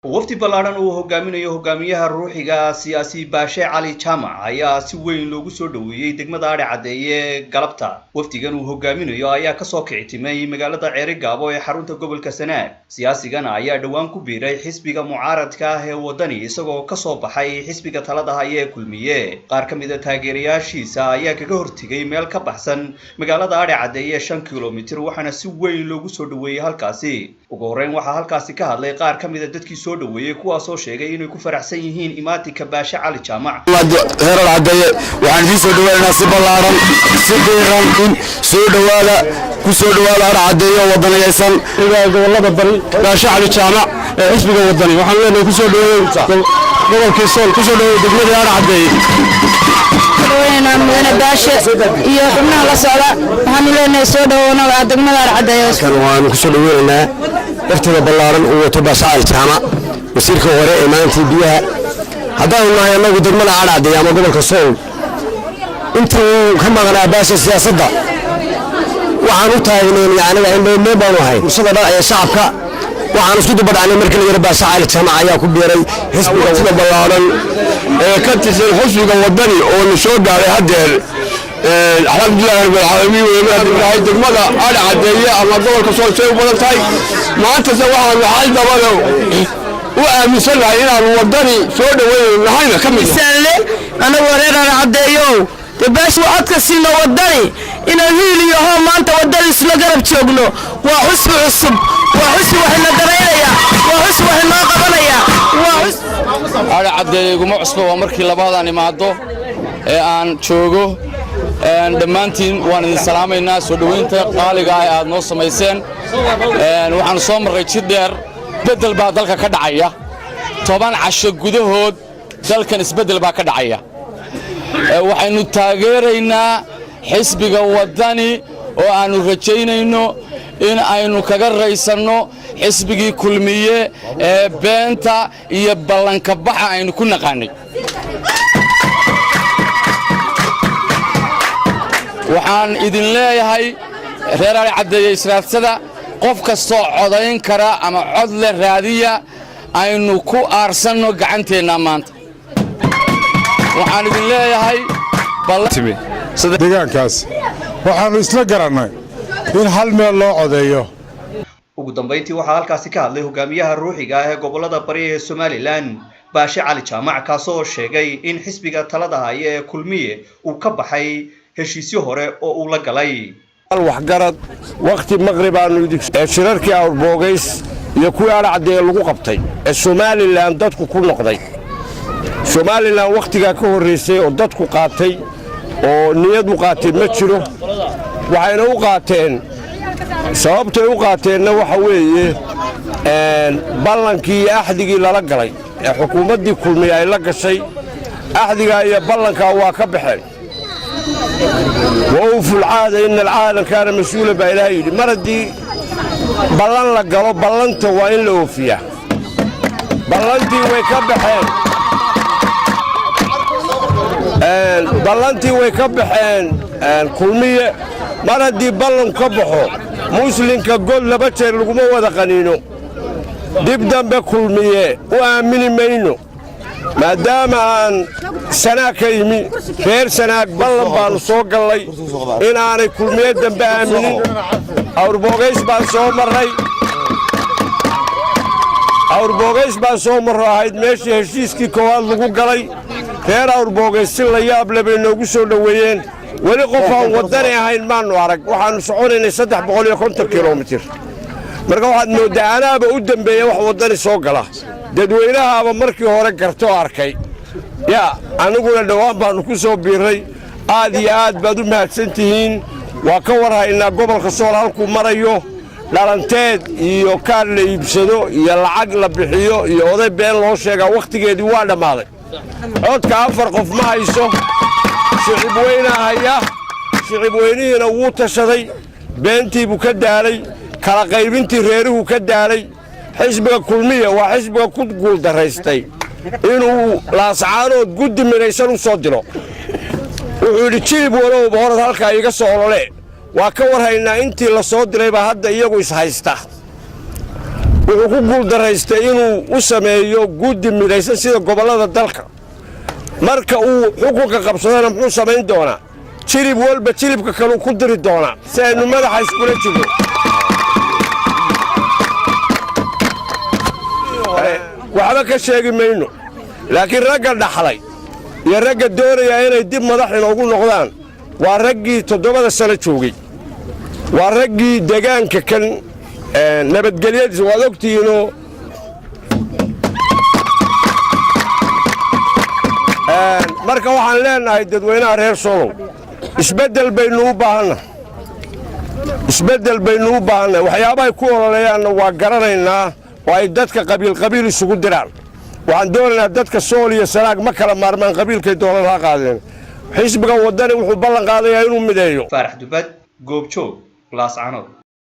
Wafdi ballaadhan uu hogaaminayo hogaamiyaha ruuxiga siyaasi Baashe Cali Jaamac ayaa si weyn loogu soo dhoweeyey degmada Adhi Caddeeye galabta. Wafdigan uu hogaaminayo ayaa kasoo kicitimay magaalada Ceerigaabo ee xarunta gobolka Sanaag. Siyaasigan ayaa dhowaan ku biiray xisbiga mucaaradka ah ee Wadani, isagoo kasoo baxay xisbiga talada haya ee Kulmiye. Qaar ka mid a taageerayaashiisa ayaa kaga hortegay meel ka baxsan magaalada Adhi Caddeeye 5 kilomitir, waxaana si weyn loogu soo dhoweeyey halkaasi. Ugu horreyn waxaa halkaasi ka hadlay qaar ka mid a dadkii soo dhoweeyey, kuwaasoo sheegay inay ku faraxsan yihiin imaatinka Baashe Cali Jaamac. Reer Caddeeye, waxaan idiin soo dhaweynaynaa si ballaaran, si diiran. Soo dhowaada, ku soo dhowaada Adhi Caddeeye oo wadaniyaysan. Gobolada bari, Baashe Cali Jaamac ee xisbiga Wadani, waxaan leenahay ku soo dhoweey gobolkii Sool, ku soo dhoweey degmadii Adhi Caddeeye. Dhaweynaa mudane Baashe iyo xubnaha la socda. Waxaanu leenahay soo dhawowna degmada Adhi Caddeeye. Waanu ku soo dhaweynaynaa waftiga ballaaran uu wato Baashe Cali Jaamac, wasiirka hore ee maalintii biyaha. Haddaanu nahay annagu degmada Adhi Caddeeye ama gobolka Sool, intii uu ka maqnaa Baasha siyaasadda waxaan u taagnayn yacniga indhoomeen baanu ahay fursada dhacaya shacabka. Waxaan isku dubadhacnay markii la yidhi Baashe Cali Jaamac ayaa ku biiray xisbiga. Sida ballaaran ee ka tirsan xisbiga Wadani oo na soo gaaray haddeer, alxamdulillahi rabbil caalamiin. Weynaa degmada Adhi Caddeeye ama gobolka Sool say u badan tahay maantase, waxaanu xal dabada u aaminsannahay inaanu Wadani soo dhaweynayno, nahayna ka mid. Anagoo reer Adhi Caddeeyow, dee Baashi codka siino Wadani, inaan hiil iyo hoo maanta Wadani isla garab joogno. Waa xusbi cusub, waa xusbi waxina daraynaya, waa xusbi wax inoo qabanaya, waa xusbi. Adhi Caddeeye iguma cusbo, waa markii labaadaan imaaddo ee aan joogo. Dhammaantiin waan idin salaamaynaa soo dhoweynta qaaliga ah ee aad noo samayseen. Waxaannu soo marray jid dheer. Isbeddel baa dalka ka dhacaya. 10 casho gudahood dalkan isbeddel baa ka dhacaya. Waxaynu taageeraynaa xisbiga Waddani oo aannu rajaynayno in aynu kaga raysanno xisbigii Kulmiye ee beenta iyo ballanka baxa aynu ku naqaannay. Waxaan idin leeyahay, reer Adhi Caddeeye, israadsada. Qof kastoo codayn kara ama cod le raadiya, aynu ku aarsanno gacanteennaa maanta. Waxaan idin leeyahay. Deegaankaas waxaannu isla garannay in hal meel loo codeeyo. Ugu dambayntii waxaa halkaasi ka hadlay hogaamiyaha ruuxiga ah ee gobolada bari ee Somaliland, Baashe Cali Jaamac, kaasoo sheegay in xisbiga talada haya ee Kulmiye uu ka baxay heshiisyo hore oo uu la galay. Waxgarad wakhti maqribaannu ee shirarkii Awrboogays iyo kuwii Adhi Caddeeye lagu qabtay ee Somaliland dadku ku noqday. Somaliland wakhtigaa ka horraysay oo dadku qaatay oo niyad u qaatay ma jiro. Waxayna u qaateen, sababtay u qaateenna waxa weeye ballankii iyo axdigii lala galay ee xukuumaddii Kulmiye ay la gashay. Axdigaa iyo ballankaa waa ka baxeen. وأوفوا العهد إن العهد كان مسؤولا baa Ilaah yidhi. Mar haddii ballan la galo, ballanta waa in la oofiyaa. Ballantii way ka baxeen, ballantii way ka baxeen Kulmiye. Mar haddii ballan ka baxo, muslinka god laba jeer laguma wada qaniino. Dib dambe Kulmiye u aamini mayno. Maadaama aan Sanaag ka yimi, reer Sanaag ballan baannu soo gallay inaanay Kulmiye dambe aaminin. Awrboogays baan soo marray, Awrboogays baan soo marro, ahayd meeshii heshiiskii koowaad lagu galay. Reer Awrboogays si la yaab le bay noogu soo dhoweeyeen. Weli qof aan Waddani ahayn maannu arag. Waxaannu soconaynay 350 kilomitir. Marka waxaad mooddaa anaaba u dembeeya wax Waddani soo gala. Dadweynahaaba markii hore gartoo arkay. Yaa aniguna dhowaan baannu ku soo biirray. Aad iyo aad baad u mahadsan tihiin. Waa ka war haynaa gobolka Sool halkuu marayo. Dhalanteed iyo kaar la iibsado iyo lacag la bixiyo iyo oday been loo sheegaa wakhtigeedii waa dhammaaday. Codka afar qof ma hayso, shicib weynaa haya. Shicib weynihiina wuu tashaday, beentii buu ka daalay, kala qaybintii reeruhu ka daalay. Xisbiga Kulmiya waa xisbiga ku guuldaraystay inuu Laascaanood guddi midaysan u soo diro. Wuxuu yidhi, jilib walowba horad halkaa iiga soo olole. Waa ka war haynaa intii la soo diray baa hadda iyagu ishaysta. Wuxuu ku guuldaraystay inuu u sameeyo guddi midaysan sida gobollada dalka. Marka uu xukunka qabsadana muxuu samayn doonaa? Jilib walba jilibka kaluu ku diri doonaa si aynu madaxa iskula jirno. Waxba ka sheegi mayno, laakiin ragga dhaxlay iyo ragga doonayaa inay dib madax inoogu noqdaan waa raggii 7da sano joogay, waa raggii degaanka kan nabadgelyadiisa waad ogtihiinoo. Marka waxaan leenahay dadweynaha reer Soolow, isbeddel baynu u baahannahay, isbeddel baynu u baahannahay. Waxyaabahay ku ololeeyaanna waa garanaynaa oo ay dadka qabiil qabiil isugu diraan. Waxaan doonaynaa dadka Sool iyo Sanaag ma kala maarmaan, qabiilkay doonaan ha qaadeen. Xisbiga Waddani wuxuu ballan qaadayaa inuu mideeyo. Faarax Dubad, Goobjoog, Laascanood.